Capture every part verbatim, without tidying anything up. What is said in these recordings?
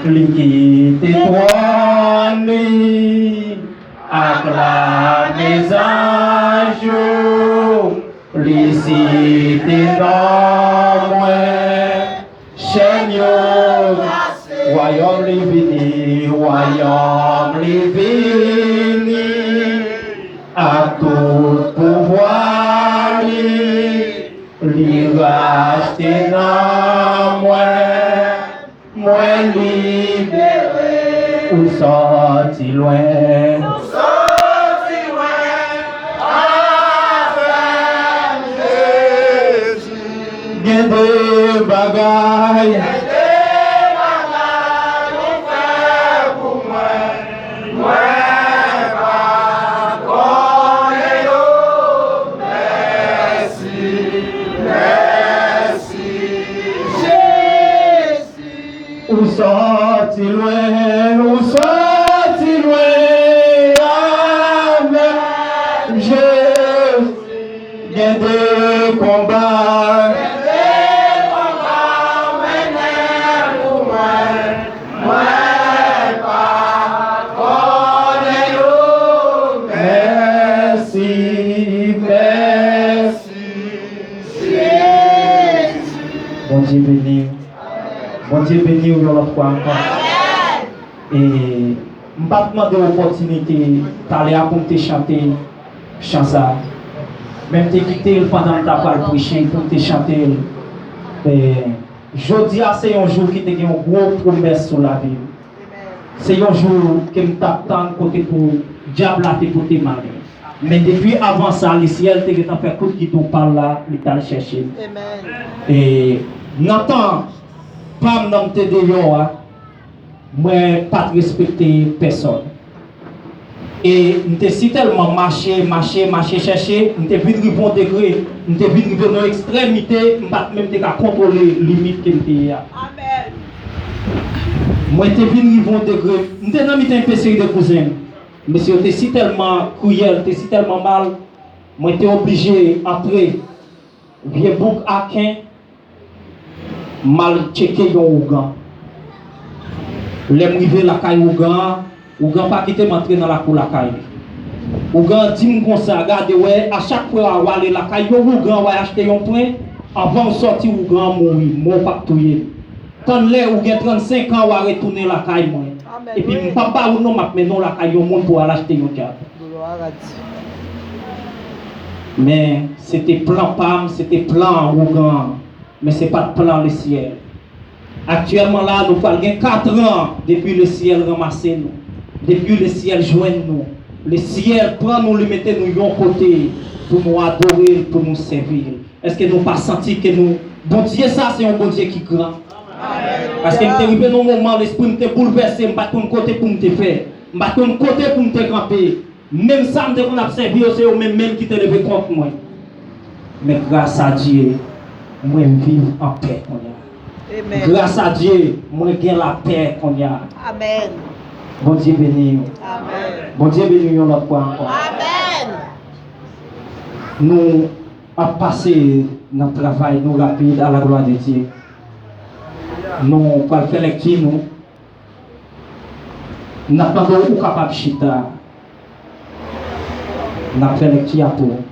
Li kite twòn li ak lame zanj yo, li site non mwen. Chèn yo kase. Wayòm li vini, wayòm li vini, ak tout pouvwa li, li rachte nan mwen, mwen libere. Ou sòti lwen. Ou sòti lwen avèk Jezi. Gen de bagay. Gen de bagay ou fè pou mwen. Mwen pa konnen yo. Mèsi, mèsi, Jezi. Ou sòti lwen, ou sòti lwen avèk Jezi. Gen de konba. Gen de konba w mennen pou mwen. Mwen pa konnen yo. Mèsi, mèsi, Jezi. Bondye beni w. Bondye beni w yon lòt fwa ankò. E m pa t mande opòtinite talè a pou m te chante chan sa a. Men m te kite l pandan m ta pral preche pou m te chante l. E jodi a se yon jou ki te gen yon gwo pwomès sou lavi m. Se yon jou ke m t ap tann kote pou dyab la te pote m ale. Men depi avan sa, lesyèl te gentan fè kout gidon pa l la, li t al chèche m. Amèn. E nan tan pa m nan m te deyò a, mwen pa t respekte pèsòn. E m te sitèlman mache, mache, mache chèche, m te vin rive yon degre, m te vin rive nan ekstrèmite, m pa t menm te ka kontwole limit ke m te ye a. Amèn. Mwen te vin rive yon degre, m te nan mitan yon seri de kouzen m. Mesye yo te sitèlman kriyèl, te sitèlman mal, mwen te oblije antre Vye Bouk Aken, m al tcheke yon ougan. Lè m rive lakay ougan an, ougan pa kite m antre nan lakou lakay li. Ougan an di m konsa, gade wè, a chak fwa w ale lakay yon ougan, w al achte yon pwen, anvan w sòti ougan an mouri, mò p ap touye l. Tann lè ou gen trannsenk an, w a retounen lakay mwen. Amèn. Epi m p ap ba ou non, m ap mennen w lakay yon moun pou w al achte yon djab. Men, se te plan pa m, se te plan ougan an, men se pa t plan lesyèl. Aktyèlman la, nou pral gen katran depi lesyèl ranmase nou, depi lesyèl jwenn nou. Lesyèl pran nou, li mete nou yon kote pou nou adore l, pou nou sèvi l. Èske nou pa santi ke nou, Bondye sa, se yon Bondye ki gran? Paske m te rive nan yon moman, lespri m te boulvèse, m pa t konn kote pou m te fè, m pa t konn kote pou m te kanpe. Menm sa m te konn ap sèvi yo, se yo menm menm ki te leve kont mwen. Men gras a Dye, mwen viv an pè kounye a. Amèn. Gras a Dye, mwen gen lapè kounye a. Amèn. Bondye beni w. Amèn. Bondye beni w yon lòt fwa ankò. Amèn. Nou ap pase nan travay nou rapid, à la gloire de Dieu. Nou pral fè lèkti nou. N ap mande w, ou kapab chita. N ap fè lèkti a pou ou.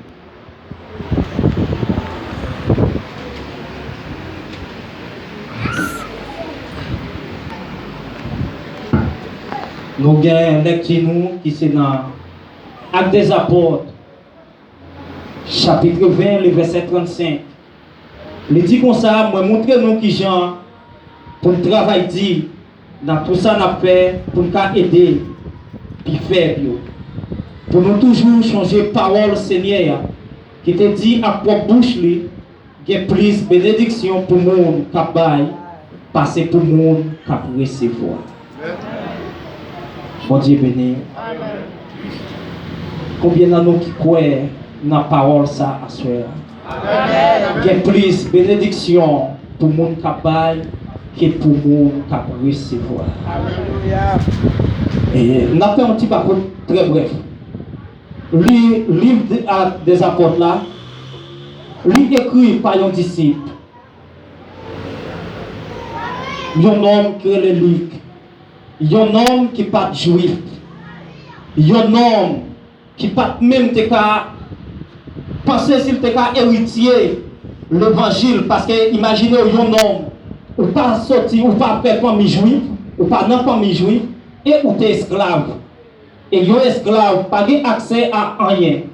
Nou gen lèkti nou ki se nan Actes des Apôtres, chapit ven, le vèsè trannsenk. Li di konsa, mwen montre nou kijan pou n travay di nan tout sa n ap fè, pou n ka ede pi fèb yo. Pou nou toujou chonje pawòl Senyè a, ki te di ak pwòp bouch li, gen plis benediksyon pou moun k ap bay pase pou moun k ap resevwa. Bondye beni. Konbyen nan nou ki kwè nan pawòl sa aswè a? Gen plis benediksyon pou moun k ap bay ke pou moun k ap resevwa. E n ap fè yon ti pakou trè brèf. Li, liv de, a, des Apôtres la, li ekri pa yon disip. Yon nonm ki rele Lik, yon nonm ki pa t jwif, yon nonm ki pa t menm te ka panse si l te ka eritye levanjil, paske imajine w yon nonm, ou pa soti, ou pa fè fanmi jwif, ou pa nan fanmi jwif, e ou te esklav. E yon esklav pa gen aksè a anyen.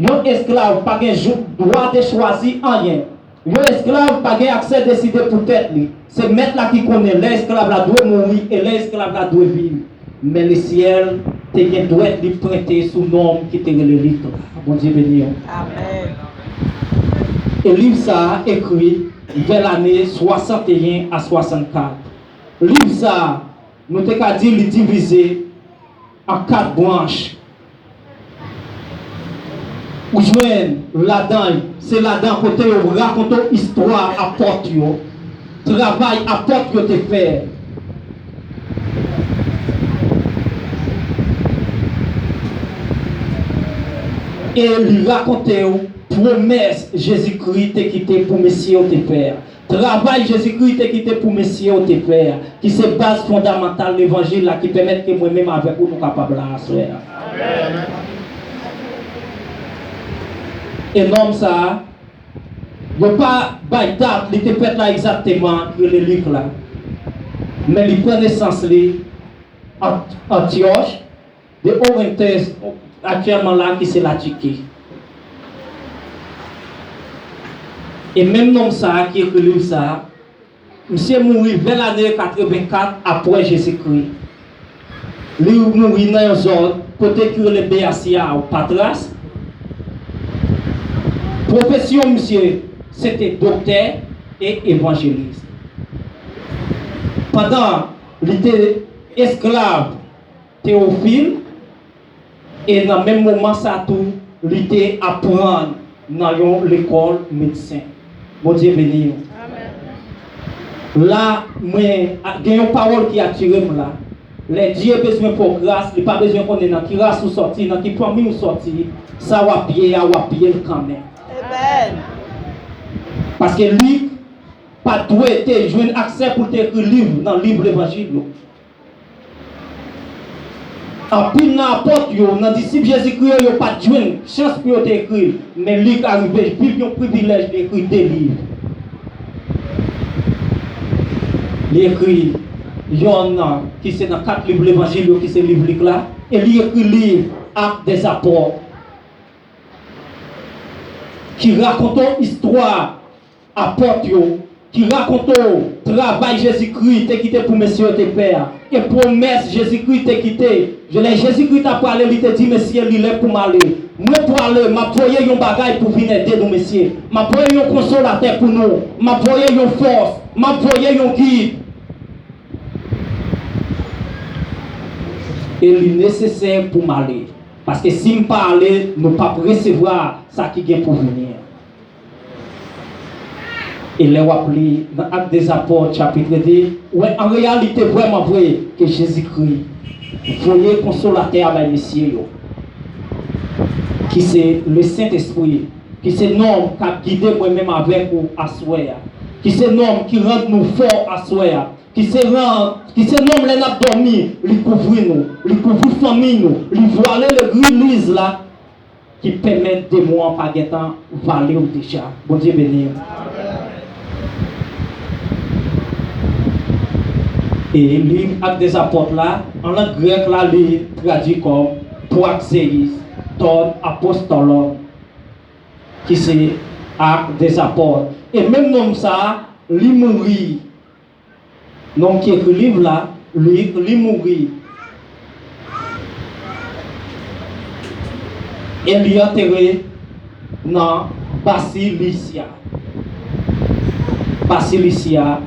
Yon esklav pa gen jou, dwa de chwazi anyen. Yon esklav pa gen aksè deside pou tèt li. Se mèt la ki konnen lè esklav la dwe mouri e lè esklav la dwe viv. Men lesyèl te gen dwèt li prente sou nonm ki te rele Lik la. Bondye beni w. Amèn. E liv sa a ekri vè lane swasanteyen a swasannkat. Liv sa a, nou te ka di li divize an kat branch. Ou jwenn ladan, se ladan kote yo rakonte w istwa apòt yo, travay apòt yo te fè. E li rakonte w pwomès Jezikri te kite pou mesye yo te fè a. Travay Jezikri te kite pou mesye yo te fè a, ki se baz fondamantal levanjil la ki pèmèt ke mwen menm avèk ou nou kapab la aswè a. E nonm sa a, yo pa bay dat li te fèt la egzakteman, ki rele Lik la. Men li pran nesans li Ant-, Antyòch de Orinth, aktyèlman la, ki se Latiki. E menm nonm sa a ki ekri liv sa a, misye mouri vè lane katrevenkat apre Jezikri. Li mouri nan yon zòn kote ki rele Beasia ou Patras. Pwofesyon misye, se te doktè e evanjelis. Pandan li te esklav Teyofil, e nan menm moman sa tou, li te aprann nan yon lekòl medsen. Bondye beni w. Amèn. La, mwen, a, gen yon pawòl ki atire m la. Lè Dye bezwen fè w gras, li pa bezwen konnen nan ki ras ou sòti, nan ki fanmi ou sòti, sa w ap ye a, w ap ye l kanmenm. Amèn. Paske li pa t dwe te jwenn aksè pou l te ekri liv nan liv levanjil yo. Anpil nan apòt yo, nan disip Jezikri yo, yo pa t jwenn chans pou yo te ekri l, men Lik arive viv yon privilèj, li ekri de liv. Li ekri yonn nan, ki se nan kat liv levanjil yo, ki se liv Lik la, e li ekri liv Actes des Apôtres, ki rakonte w istwa apòt yo, ki rakonte w travay Jezikri te kite pou mesye yo te fè a, e pwomès Jezikri te kite. Lè Jezikri t ap prale, li te di mesye, li lè pou m ale. Mwen prale, m ap voye yon bagay pou vin ede nou, mesye. M ap voye yon konsolatè pou nou. M ap voye yon fòs. M ap voye yon gid. E li nesesè pou m ale. Paske si m pa ale, nou p ap resevwa sa ki gen pou vini an. E lè w ap li nan Actes des Apôtres, chapit de, ou wè, an reyalite, vrèman vre, ke Jezikri voye Konsolatè a bay mesye yo, ki se Lesentespri, ki se nonm k ap gide mwen menm avèk ou aswè a, ki se nonm ki rann nou fò aswè a, ki se rann, ki se nonm lè n ap dòmi, li kouvri nou, li kouvri fanmi nou, li vwale legliz la, ki pèmèt demon an pa gentan vale w deja. Bondye beni w. E liv Actes des Apôtres la, an lang grèk la, li tradui kòm Praxeis ton apostolon, ki se Actes des Apôtres. E menm nonm sa a, li mouri. Nonm ki ekri liv la, li, li mouri. E li antere nan Basilisia. Basilisia,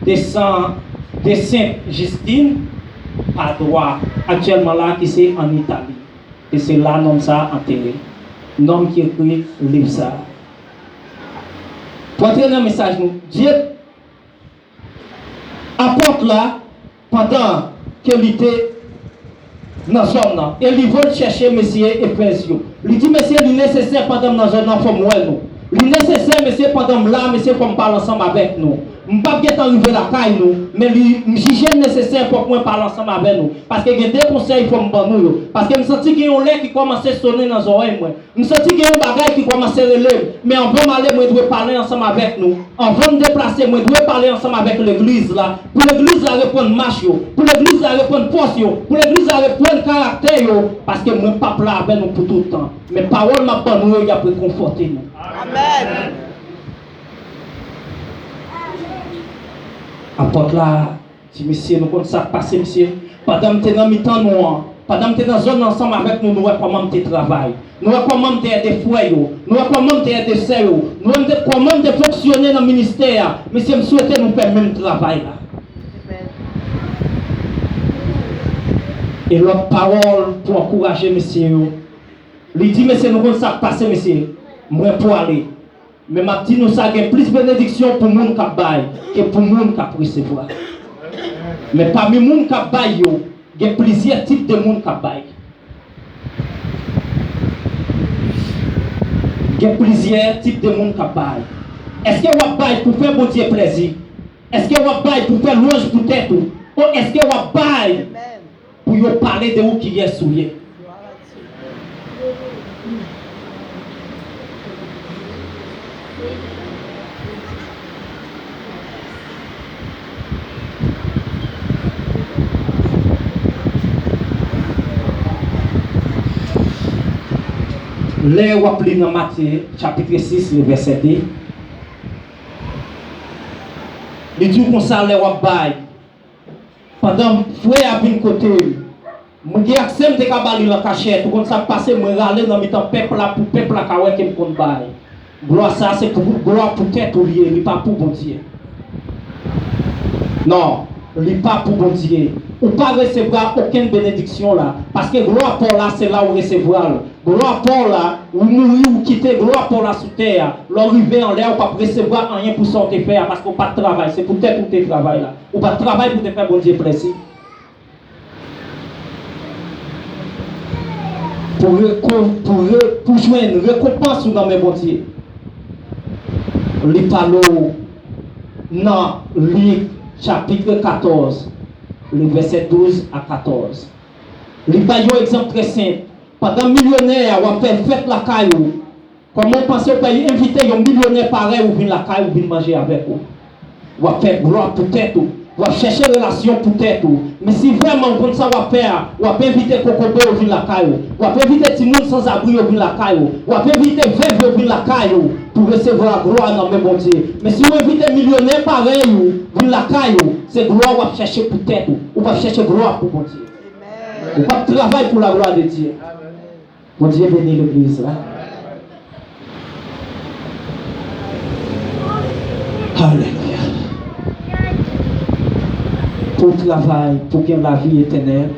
de San, de Sent Jistin, Padwa, aktyèlman la, ki se ann Itali. E se la nonm sa a antere. Nonm ki ekri liv sa a. Pou antre nan mesaj nou, Dye Apòt la, pandan ke li te nan zòn nan, e li voye chèche mesye Efèz yo. Li di, mesye, li nesesè pandan m nan zòn nan, fò m wè nou. Li nesesè, mesye, pandan m la, mesye, fò m pale ansanm avèk nou. M p ap gentan rive lakay nou, men li, m jije l nesesè fòk mwen pale ansanm avè nou. Paske gen de konsèy fò m ban nou yo. Paske m santi gen yon lè ki kòmanse sonnen nan zòrèy mwen. M santi gen yon bagay ki kòmanse rele m, men anvan m ale, mwen dwe pale ansanm avèk nou. Anvan m deplase, mwen dwe pale ansanm avèk legliz la, pou legliz la reprann mach yo, pou legliz la reprann fòs yo, pou legliz la reprann karaktè yo, paske mwen p ap la avè nou pou tout tan. Men pawòl m ap ban nou yo, y ap rekonfòte nou. Amèn. Apòt la di, mesye, nou konn sa k pase, mesye? Pandan m te nan mitan nou an, pandan m te nan zòn nan ansanm avèk nou, nou wè kòman m te travay. Nou wè kòman m te ede frè yo. Nou wè kòman m te ede sè yo. Nou wè m te, kòman m te fonksyone nan ministè a. Mesye, m swete nou fè menm travay la. E lòt pawòl pou ankouraje mesye yo. Li di, mesye, nou konn sa k pase, mesye. Mwen pou ale. Men m ap di nou sa, gen plis benediksyon pou moun k ap bay ke pou moun k ap resevwa. Men pami moun k ap bay yo, gen plizyè tip de moun k ap bay. Gen plizyè tip de moun k ap bay. Èske w ap bay pou fè Bondye plèzi? Èske w ap bay pou fè lwanj pou tèt ou? Ou èske w ap bay pou yo pale de ou, kiyès ou ye? Lè w ap li nan Matye, chapit sis, le vèsè de, li di w konsa, lè w ap bay, pandan frè a vin kote m, mwen gen aksè m te ka ba li an kachèt. Ou konn sa k pase, mwen rale nan mitan pèp la pou pèp la ka wè ke m konn bay. Glwa sa a se pou, glwa pou tèt ou li ye, li pa pou Bondye. Non, li pa pou Bondye. Ou pa resevwa okenn benediksyon la, paske glwa pa w la se la ou resevwa l. Glwa pa w la, ou mouri, ou kite glwa pa w la sou tè a. Lè w rive anlè a, ou p ap resevwa anyen pou sa w te fè a, paske w pa t travay, se pou tèt ou te travay la. Ou pa t travay pou te fè Bondye plèzi. Pou reko-, pou re-, pou jwenn rekonpans ou nan men Bondye. Li pale w nan Lik chapit katòz, le vèsè douz a katòz. Li bay yon egzanp trè senp. Pandan milyonè a w ap fè fèt lakay ou, kòman w panse w pral envite yon milyonè parèy ou vin lakay ou vin manje avèk ou? W ap fè glwa pou tèt ou. W ap chèche relasyon pou tèt ou. Men si vrèman w konn sa w ap fè a, w ap envite kokobe yo vin lakay ou. W ap envite timoun sanzabri yo vin lakay ou. W ap envite vèv yo vin lakay ou pou resevwa glwa nan men Bondye. Men si w envite milyonè parèy ou vin lakay ou, se glwa w ap chèche pou tèt ou. Ou p ap chèche glwa pou Bondye. Ou p ap travay pou la glwa de Dye. Bondye beni legliz la. Alelouya. Pou w travay, pou w gen lavi etènèl,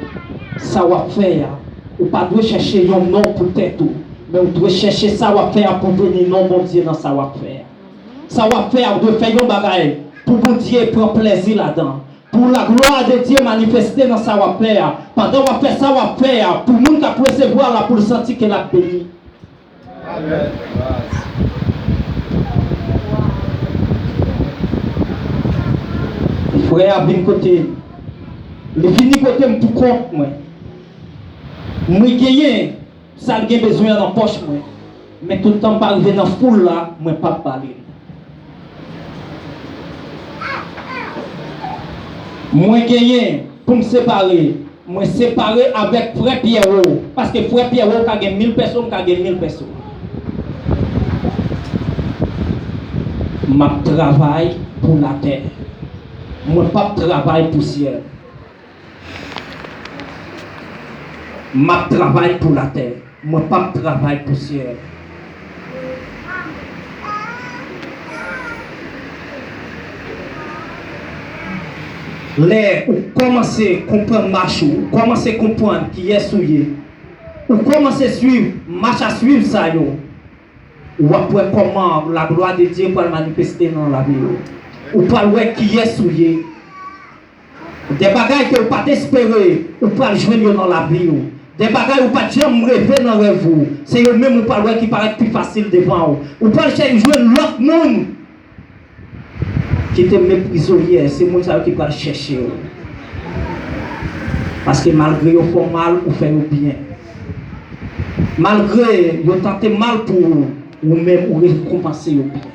sa w ap fè a, ou pa dwe chèche yon non pou tèt ou, men ou dwe chèche sa w ap fè a pou beni non Bondye nan sa w ap fè a. Sa w ap fè a, ou dwe fè yon bagay pou Bondye pran plèzi ladan. Pou laglwa de Dye manifeste nan sa w ap fè a. Pandan w ap fè sa w ap fè a, pou moun k ap resevwa l la, pou l santi ke l ap beni. Frè a vin kote m. Li vini kote m pou kont mwen. Mwen genyen sa l gen bezwen an nan pòch mwen, men tout tan m pa rive nan foul la, mwen p ap ba li l. Mwen genyen pou m separe, mwen separe avèk frè Pyèwo, paske frè Pyèwo ka gen mil pèso, m ka gen mil pèso. M ap travay pou latè. Mwen p ap travay pou syèl. M ap travay pou latè. Mwen p ap travay pou syèl. Lè ou kòmanse konprann mach ou, ou kòmanse konprann kiyès ou ye, ou kòmanse swiv mach a swiv sa yo, w ap wè kòman laglwa de Dye pral manifeste nan lavi ou. Ou pral wè kiyès ou ye. De bagay ke w pa t espere, ou pral jwenn yo nan lavi w. De bagay ou pa t janm reve nan rèv ou, se yo menm ou pral wè ki parèt pi fasil devan w. Ou pral chèche jwenn lòt moun Kite m meprize w yè, se moun sa yo ki pral chèche w. Paske malgre yo fè w mal, ou fè yo byen. Malgre yo tante mal pou ou, ou menm ou rekonpanse yo byen.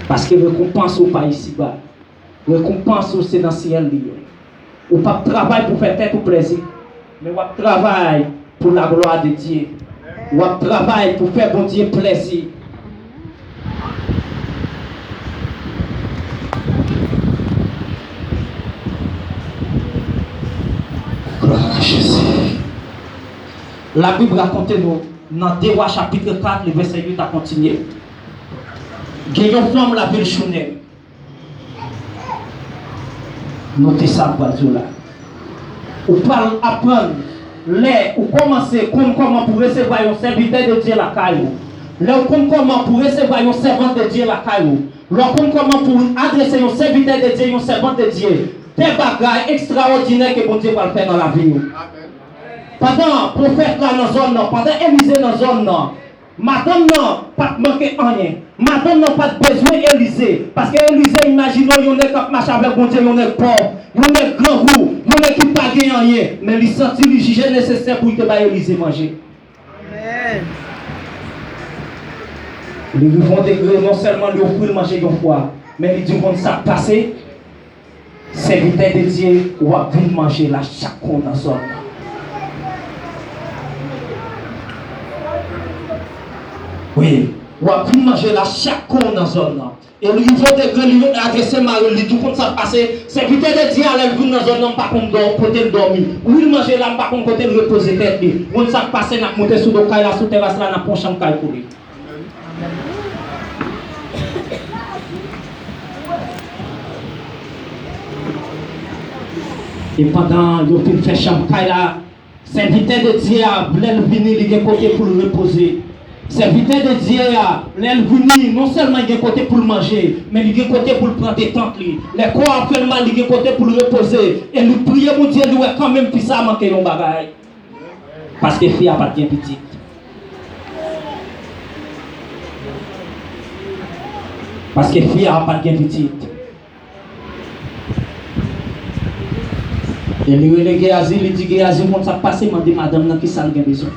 Paske rekonpans ou pa isiba. Rekonpans ou se nan syèl li ye. Ou p ap travay pou fè tèt ou plèzi, men w ap travay pou laglwa de Dye. W ap travay pou fè Bondye plèzi. Glwa a Jezi. Labib rakonte nou nan De Wa chapit kat, le vèsè uit a kontinye. Gen yon fanm lavil Chounem. Note sa m pral di w la. Ou pral aprann lè ou kòmanse konn kòman pou resevwa yon sèvitè de Dye lakay ou. Lè w konn kòman pou resevwa yon sèvant de Dye lakay ou. Lè w konn kòman pou adrese yon sèvitè de Dye, yon sèvant de Dye, de bagay ekstraòdinè ke Bondye pral fè nan lavi w. Pandan pwofèt la nan zòn nan, pandan Elize nan zòn nan, madanm nan pa t manke anyen. Madanm nan pa t bezwen Elize, paske Elize imajine w yon nèg k ap mache avèk Bondye, yon nèg pòv, yon nèg grangou, yon nèg ki pa gen anyen. Men li santi li jije nesesè pou l te bay Elize manje. Li rive yon degre, non sèlman li ofri l manje yon fwa, men li di, "Konn sa k pase? Sèvitè de Dye, w ap vin manje la chak kou nan zòn nan." Wi, w ap vin manje la chak kou nan zòn nan. E li rive yon degre, li adrese mari l, li di, "Konn sa k pase? Sèvitè de Dye a, lè l vin nan zòn nan, m pa konn dò-, kote l dòmi. Wi, l manje la, m pa konn kote l repoze tèt li. Konn sa k pase? N ap monte sou do kay la, sou teras la, n ap pran chanm kay pou li." E pandan yo fin fè chanm kay la, sèvitè de Dye a, lè l vini, li gen kote pou l repoze. Sèvitè de Dye a, lè l vini, non sèlman li gen kote pou l manje, men li gen kote pou l pran detant li. Lè kò a fè l mal, li gen kote pou l repoze. E li priye Bondye, li wè kanmenm fi sa a manke yon bagay. Paske fi a pa t gen pitit. Paske fi a pa t gen pitit. E li rele Geyazi, li di, "Geyazi, konn sa k pase, mande madanm nan kisa l gen bezwen."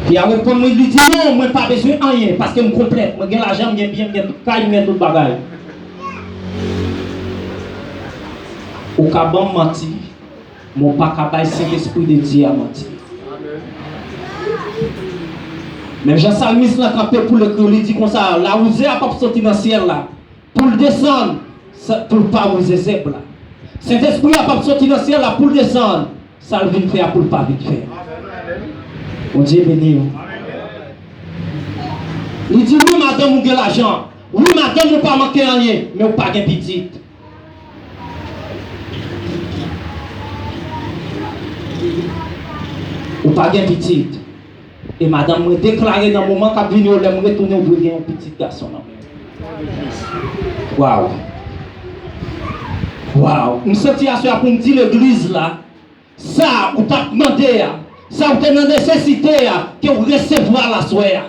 Fi a reponn li, li di, "Non, mwen pa bezwen anyen, paske m konplèt. Mwen gen lajan, m gen byen, m gen tout kay, m gen tout bagay." Ou ka ban m manti, men w pa ka bay Sentespri de Dye a manti. Menm jan salmis lan kanpe pou l ekri, li di konsa, lawouze a p ap soti nan syèl la pou l desann, sa, pou l pa wouze zèb la. Sentespri a p ap soti nan syèl la pou l desann, sa l vin fè a pou l pa vin fè. Bondye beni w. Li di, "Wi, madanm, ou gen lajan. Wi, madanm, ou pa manke anyen, men ou pa gen pitit." Ou pa gen pitit. E madanm mwen deklare nan moman k ap vini yo, lè m retounen, ou dwe gen yon pitit gason nan men w. Waw. Waw. M santi aswè a pou m di legliz la, sa ou t ap mande a, sa ou te nan nesesite a, ke w resevwa l aswè a.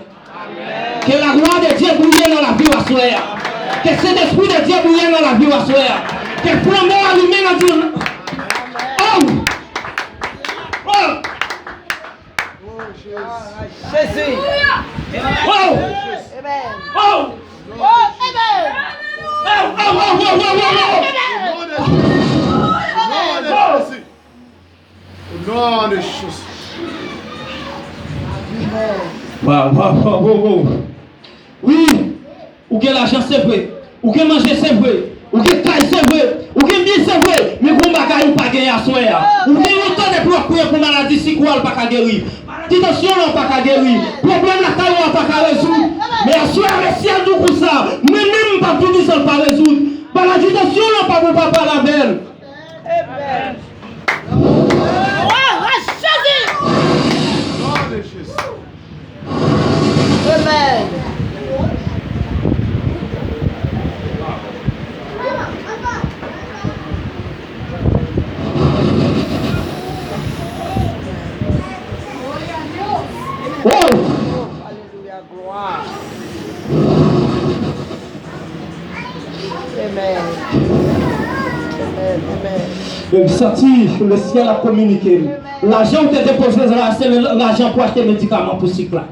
Ke laglwa de Dye briye nan lavi w aswè a. Ke Sentespri de Dye briye nan lavi w aswè a. Ke flanm ou alimen nan di, oh! Oh! Oh! Jezi. Oh! Amen. Oh! Oh! Amen. Oh! Oh! Oh! Oh! Oh! Oh! Oh! Amen. Amen. Amen. Au nom de Jésus. Waw, waw, waw, waw, waw. Wi, ou gen lajan, se vre. Ou gen manje, se vre. Ou gen kay, se vre. Ou gen byen, se vre. Men gon bagay ou pa genyen aswè a. Ou gen yon tan depi w ap priye pou maladi, sik ou a pa ka geri. Maladi tansyon an pa ka geri. Pwoblèm lakay ou a pa ka rezoud. Men aswè a, lè syèl di w konsa, mwen menm m p ap vini san l pa rezoud. Maladi tansyon an pa bon papa lavel. Amen. Glwa a Jezi! Amen. Oh! Alelouya, glwa. Amen. Amen. Amen. E m santi lesyèl ap kominike m. Lajan ou te depoze la, se lajan pou achte medikaman pou sik la.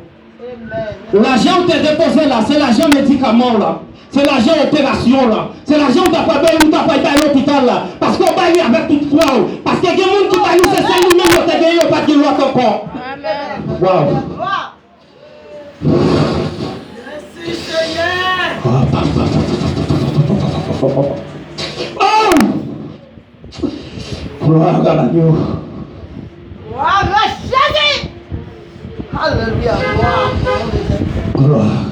Lajan ou te depoze la, se lajan medikaman w la. Se lajan operasyon w la. Se lajan ou ta pral bay, ou ta pral bay lopital la. Paske w bay li avèk tout fwa w. Paske gen moun ki bay li, se sèl li menm yo te genyen, yo pa t gen lòt ankò. Waw. Mèsi, Senyè. Oh! Gloire à l'agneau. Gloire à Jésus. Alléluia. Gloire. Gloire à l'agneau.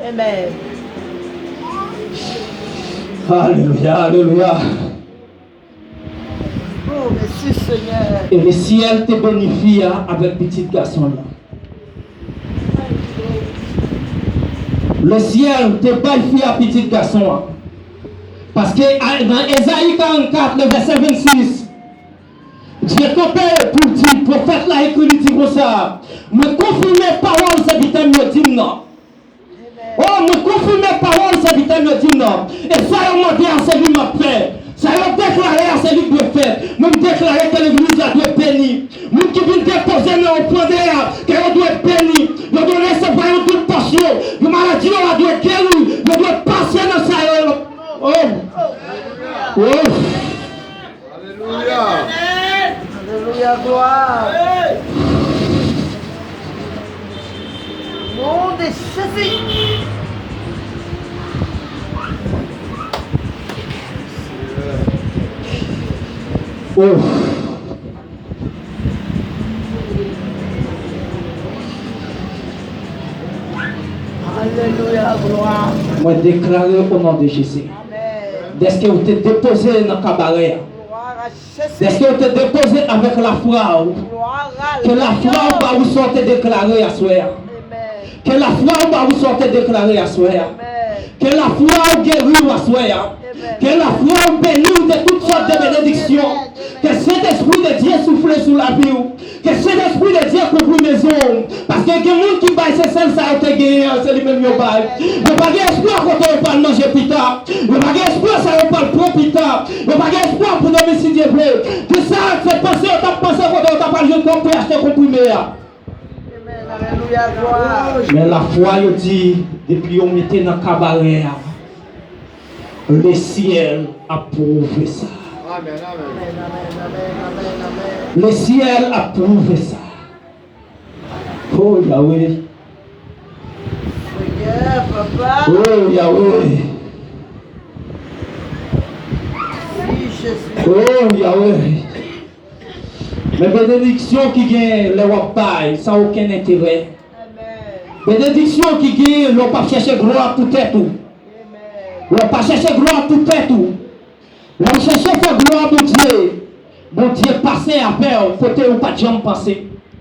Amen. Alléluia, alléluia. Oh, mèsi, Senyè. E lesyèl te beni fi a avèk pitit gason l lan. Lesyèl te bay fi a pitit gason an. Paske a, nan Ezayi karannkat, nan vèsè vennsis, Dye kanpe pou l di, pwofèt la ekri, li di konsa, mwen konfime pawòl sèvitè m yo di m nan. O, mwen konfime pawòl sèvitè m yo di m nan. E sa yo mande a, se li m ap fè. Sa yo deklare a, se li k dwe fèt. Mwen, m deklare ke legliz la dwe beni. Moun ki vin depoze nan ofrann a, ke yo dwe beni. Yo dwe resevwa yon doub pòsyon. Yo maladi yo la dwe geri. Yo dwe pase nan sa yo. O! O! Alelouya. Alelouya, glwa. Non de Jezi. Oh. Alelouya, glwa. Mwen deklare o non de Jezi. Amèn. Dèske ou te depoze nan kabarè a. Glwa a Dèske w te depoze avèk lafwa w, ke lafwa w ba ou sa w te deklare aswè a. Ke lafwa w ba ou sa w te deklare aswè a. Ke lafwa w geri w aswè a. Ke lafwa w beni w de tout sòt de benediksyon. Ke Sentespri de Dye soufle sou lavi w. Ke Sentespri de Dye kouvri mezon w. Paske gen moun ki bay se sèl sa yo te genyen an, se li menm yo bay. Yo pa gen espwa kote yo pral manje pita. Yo pa gen espwa sa yo pral pran pita. Yo pa gen espwa pou demen si Dye vle. Gen sa se panse yo t ap panse kote yo ta pral jwenn kòb pou y achte konprime a. Men lafwa yo di, depi yo mete nan kabarè a, lesyèl ap pwouve sa. Lesyèl ap pwouve sa. Oh, Yahweh. Senyè, papa. Oh, Yahweh. Wi, Jezi. Oh, Yahweh. Men benediksyon ki gen lè w ap bay, san okenn enterè. Amèn. Benediksyon ki gen lè w p ap chèche glwa pou tèt ou. Amèn. Lè w pa chèche glwa pou tèt ou. Lè w chèche fè glwa Bondye, Bondye pase avè w kote ou pa t janm panse.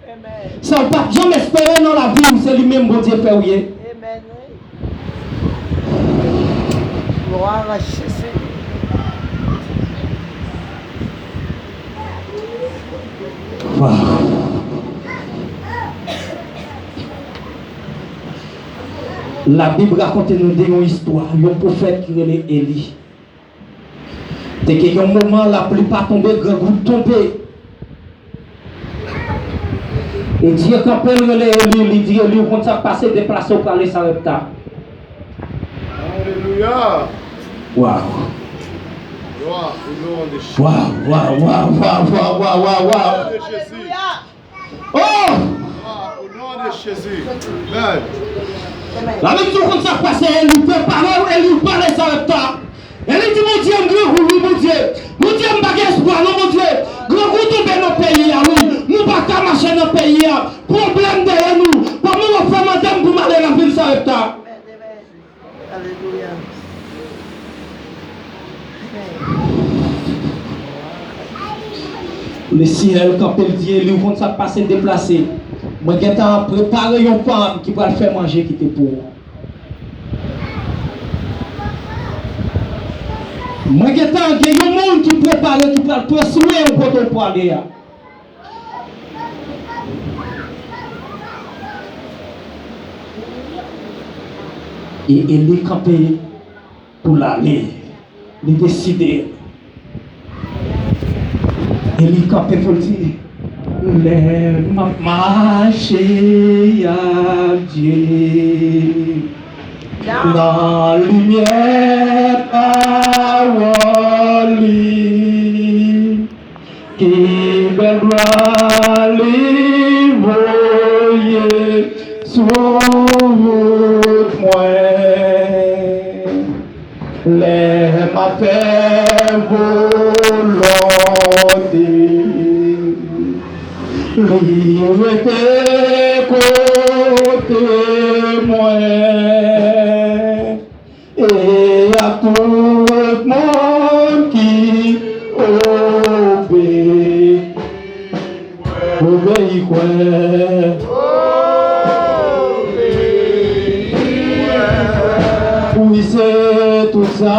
Amèn. Sa w pa t janm espere nan lavi w, se li menm Bondye fè w ye. Amèn, wi. Glwa a Jezi. Waw. Labib rakonte nou de yon istwa, yon pwofèt ki rele Eli. Te gen yon moman, lapli pa tonbe, grangou tonbe. E Dye kanpe, l rele Eli, li di, Eli, ou konn sa k pase, deplase w prale Sarepta. Alelouya. Waw. Glwa, o non de Jezi. Waw, waw, waw. O non de Jezi. Oh! Ah, au nom de Jésus. Amen. Labib di w konn sa k pase, Eli prepare w, Eli prale Sarepta. Eli di, Bondye, m grangou, wi, Bondye. Bondye, m pa gen espwa, non, Bondye. Grangou tonbe nan peyi a, wi. Nou pa ka mache nan peyi a. Pwoblèm dèyè nou. Kòman w ap fè mande m pou m ale lavil Sarepta? Alelouya. Lesyèl kanpe, l di Eli, ou konn sa k pase, deplase. Mwen gentan prepare yon fanm ki pral fè manje kite pou ou. Mwen gentan gen yon moun ki prepare, ki pral transfere w kote w prale a. E, e li kanpe pou l ale. Li deside. E li kanpe pou l di, lè m ap mache ak Dye nan limyè pawòl li, ki bèl glwa li voye sou wout mwen. Lè m ap fè volonte li, rete kote mwen, e ak tout moun ki obe- obeyi, kwè. Wi, se tout sa.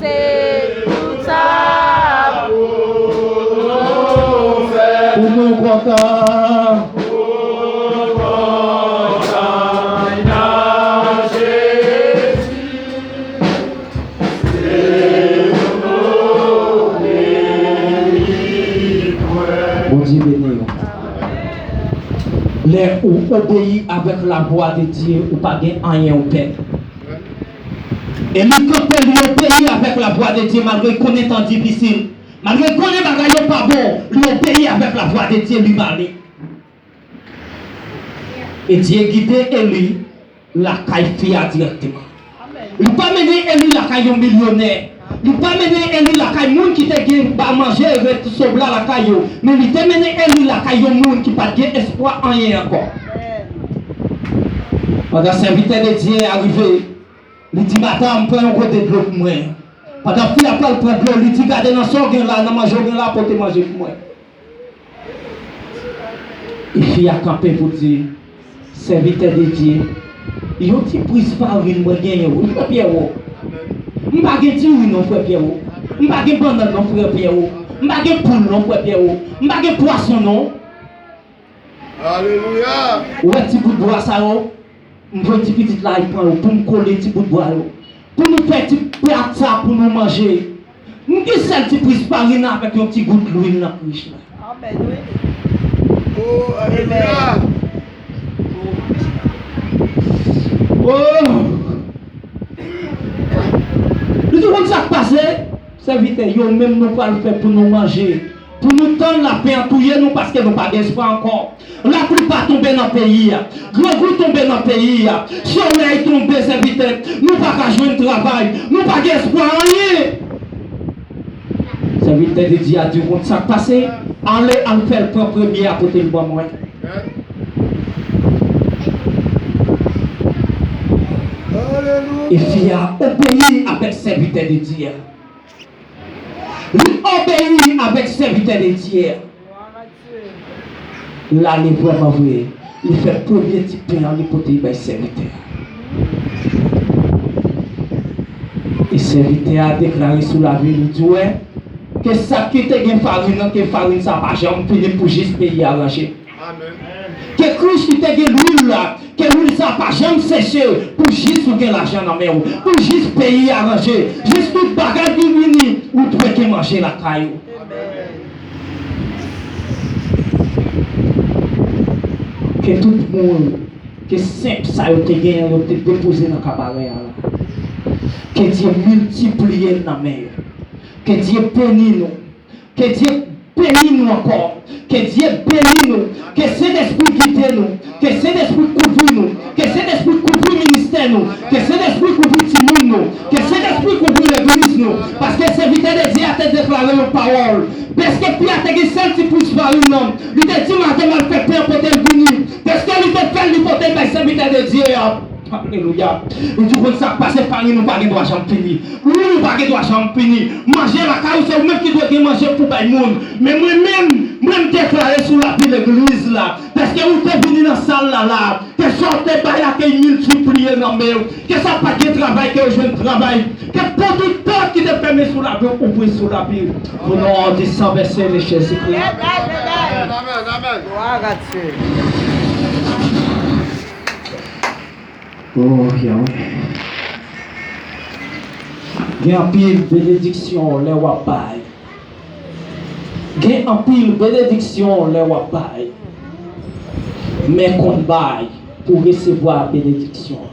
Se tout sa. Pou nou kontan. Bondye beni w. Lè ou obeyi avèk lavwa de Dye, ou pa gen anyen ou pè. E li kanpe, li obeyi avèk lavwa de Dye, malgre l konnen tan difisil, malgre l konnen bagay yo pa bon, li obeyi avèk lavwa de Dye, li pale. E Dye gide Eli lakay fi a dirèkteman. Li pa mennen Eli lakay yon milyonè. Li pa mennen Eli lakay moun ki te gen ba manje e ret sou bla lakay yo. Men li te mennen Eli lakay yon moun ki pa t gen espwa anyen ankò. Pandan sèvitè de Dye a rive, li di, "Madanm, pran yon gode dlo pou mwen." Pandan fi a pral pran dlo, li di, "Gade nan sa w gen la, nan manje w gen la, pote manje pou mwen." E fi a kanpe pou di, "Sèvitè de Dye, yon ti priz farin mwen genyen wi, frè Pyèwo. M pa gen diri non, frè Pyèwo. M pa gen bannann non, frè Pyèwo. M pa gen poul non, frè Pyèwo. M pa gen pwason non." Alelouya! Ou wè ti bout bwa sa yo? M voye ti pitit la al pran yo pou m kole ti bout bwa yo. Pou nou fè ti plat sa pou nou manje. M gen sèl ti priz farin nan avèk yon ti gout lwil nan krich la. Amèn, wi. Oh, alelouya. Oh! Nou te konn sa k pase? Sèvitè, yo menm nou pral fè pou nou manje. Pou nou tann lapen an touye nou paske nou pa gen espwa ankò. Lapli pa tonbe nan peyi a. Grangou tonbe nan peyi a. Solèy tonbe, sèvitè. Nou pa ka jwenn travay. Nou pa gen espwa anyen. Sèvitè de Dye a di, "Ou konn sa k pase? Ale, al fè l pran premye a pote l ban mwen." E fi a obeyi avèk sèvitè de Dye a. Li obeyi avèk sèvitè de Dye a. L ale vrèman vre, li fè premye ti pen an, li pote l bay sèvitè a. E sèvitè a deklare sou lavi li, li di, "Wè, ke sa ki te gen farin nan, ke farin sa pa janm fini pou jis peyi a ranje." Amèn. Ke krich ki te gen lwil la, ke lwil sa pa janm seche, pou jis ou gen lajan nan men w, pou jis peyi a ranje, jis tout bagay ki vini, ou dwe gen manje lakay ou. Ke tout moun, ke senp sa yo te genyen, yo te depoze nan kabarè a la. Ke Dye miltipliye l nan men yo. Ke Dye beni nou. Ke Dye beni nou ankò. Ke Dye beni nou. Ke Sentespri gide nou. Ke Sentespri kouvri nou. Ke Sentespri kouvri ministè nou. Ke Sentespri kouvri timoun nou. Ke Sentespri kouvri legliz nou. Paske sèvitè de Dye a te deklare yon pawòl. Dèske fi a te gen sèl ti plis farin nan, li te di madanm al fè pen an pote l vini. Dèske li te fè l, li pote l bay sèvitè de Dye a. Alelouya. Li di, "Ou konn sa k pase, farin ou pa gen dwa janm fini. Lwil ou pa gen dwa janm fini. Manje lakay ou, se ou menm ki dwe gen manje pou bay moun. Men mwen menm, mwen m deklare sou lavi legliz la. Dèske ou te vini nan sal la la, ke Sa w te bay la, ke l miltipliye nan men w. Ke sa pa t gen travay, ke yo jwenn travay. Ke pòt tout pòt ki te fèmen sou lavi w, ouvri sou lavi w. O non di san vèse de Jezikri. Amèn, amèn, amèn. Glwa a Dye. Oh, Yahweh. Gen anpil benediksyon lè w ap bay. Gen anpil benediksyon lè w ap bay. Men konn bay pou resevwa benediksyon.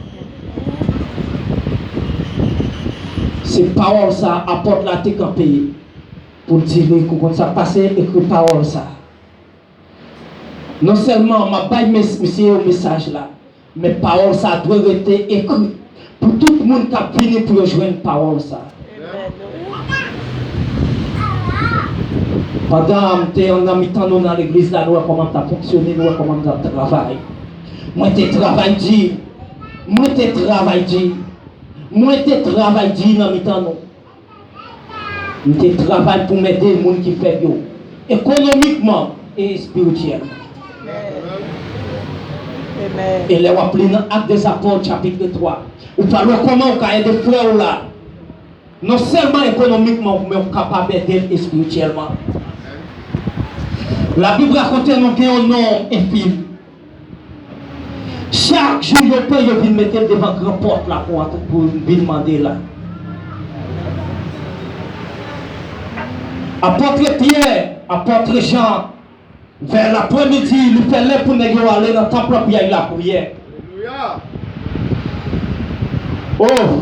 Se pawòl sa apòt la te kanpe pou l di li, ou konn sa k pase, ekri pawòl sa. Non sèlman m ap bay mes-, mesye yo mesaj la, men pawòl sa dwe rete ekri pou tout moun k ap vini pou yo jwenn pawòl sa. Pandan m te nan mitan nou nan legliz la, nou wè kòman m t ap fonksyone, nou wè kòman m t ap travay. Mwen te travay di, mwen te travay di, mwen te travay di nan mitan nou. M te travay pou m ede moun ki fèb yo, ekonomikman e espirityèlman. Amen. E lè w ap li nan Actes des Apôtres, chapit twa, ou pral wè kòman ou ka ede frè w la, non sèlman ekonomikman, men ou kapab ede l espirityèlman. Labib rakonte nou gen yon nonm enfim. Chak jou yo pran, yo vin mete l devan gran pòt la pou antre, pou vin mande la. Apòt Pyè, apòt Jan, vè lapremidi, li fè lè pou nèg yo ale nan tanp lan pou y al lapriyè. Oh!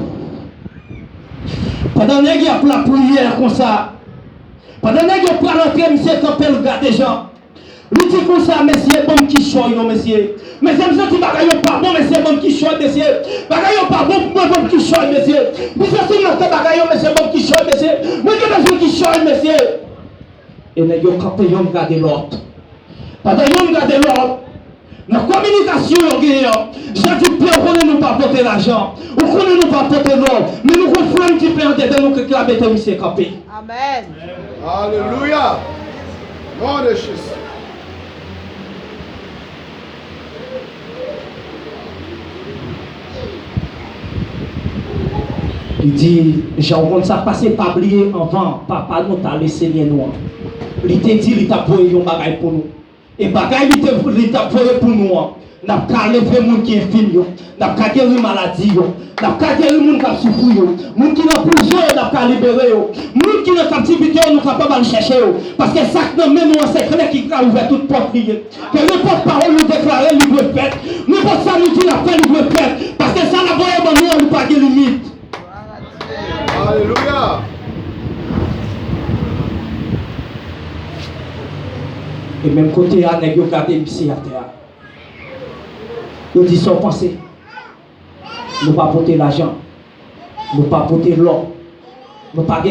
Pandan nèg yo ap lapriyè konsa, pandan nèg yo pral antre, misye kanpe, l gade Jan. Li di konsa, mesye, ban m kichòy non, mesye. Mesye, m santi bagay yo pa bon, mesye, ban m kichòy, mesye. Bagay yo pa bon pou mwen, ban m kichòy, mesye. M santi m nan fè bagay yo, mesye, ban m kichòy, mesye. Mwen gen bezwen kichòy, mesye. E nèg yo kanpe, yonn gade lòt. Pandan yonn gade lòt, nan kominikasyon yo genyen an, Jan di, frè, ou konnen nou pa pote lajan, ou konnen nou pa pote lò, men nou gon flanm ki fè anndan nou, ke l mete misye kanpe. Amèn. Alelouya. Non de Jezi. Li di, Jan, ou konn sa k pase, pa bliye anvan Papa nou t ale Senyè nou an, li te di li t ap voye yon bagay pou nou. E bagay li te, li t ap voye pou nou an, n ap ka leve moun ki enfim yo, n ap ka geri maladi yo, n ap ka geri moun k ap soufri yo, moun ki nan prizon yo, n ap ka libere yo, moun ki nan kaptivite yo, nou kapab al chèche yo. Paske sa k nan men nou an, se kle ki ka ouvè tout pòt li ye. Ke nenpòt pawòl nou deklare, li dwe fèt. Nenpòt sa nou di n ap fè, li dwe fèt. Paske sa l ap voye ban nou an, li pa gen limit. Alelouya! E menm kote a, nèg yo gade misye atè a. Yo di, sa w panse? Nou pa pote lajan. Nou pa pote lò. Nou pa